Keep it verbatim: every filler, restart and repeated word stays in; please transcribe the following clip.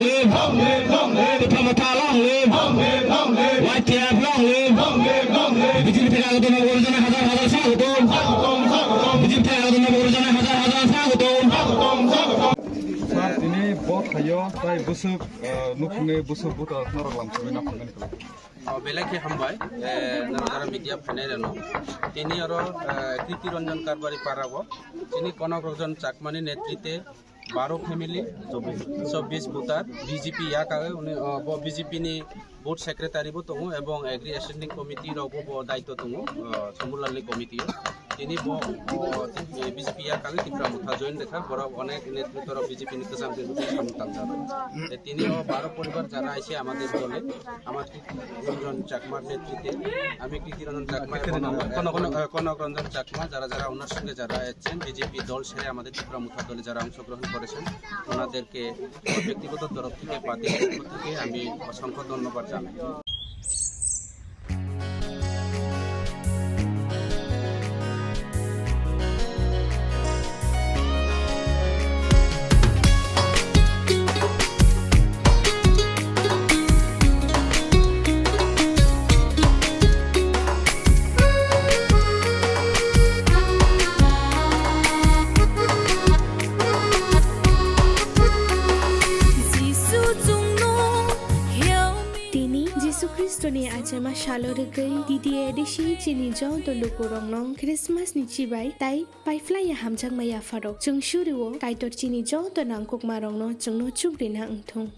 Long live! Tipra Motha long live! Y T F long live! B J P theke agotwi nobo gorjana hajar hajar swagotom! B J P theke agotwi nobo gorjana hajar hajar swagotom! Sir, tini bo thaio tai bwswk, eh, nukhungni bwswk buta norok lamsogwi naphangmani kwlai. O, belai khe hambai, eh, norok jara media phainai rano. Tini oro, eh, Kriti Ranjan Karbari para o chini Konok Ranjan Chakmani netrite baro family, chobbish voter, B J P ya kagwi, uni, o, bo B J P ni board secretary bo tongo, ebong agri standing committee rok bo, bo daitw tongo, o, Sombulalni committee o. Tini bo, o, B J P ya kagwi Tipra Motha join rekha, borok onek netritw rok B J P ni kwcham twi samung tangjak. Tini o baro poribar jara aise amader dole, ama Ranjan Chakmar নেতৃত্বে আমি কৃতি রঞ্জন চাকমা এবং আমার, Konok, Konok, Konok Ranjan Chakma, যারা যারা ওনার সঙ্গে যারা এসেছেন, বিজেপি দল ছেড়ে আমাদের ত্রিপুরা মথা দলে যারা অংশগ্রহণ করেছেন, ওনাদেরকে ব্যক্তিগত তরফ থেকে, পার্টির পক্ষ থেকে আমি অসংখ্য ধন্যবাদ জানাই। Tini Jisu Khristoni achaima salo rwgwi D D A D C chini joto lukurokno Christmas ni chibai tai paiphlaiya hamjakma yapharok. Chwng surio Kaitor chini joto nangkukmarokno chwngno chukrina wngthung.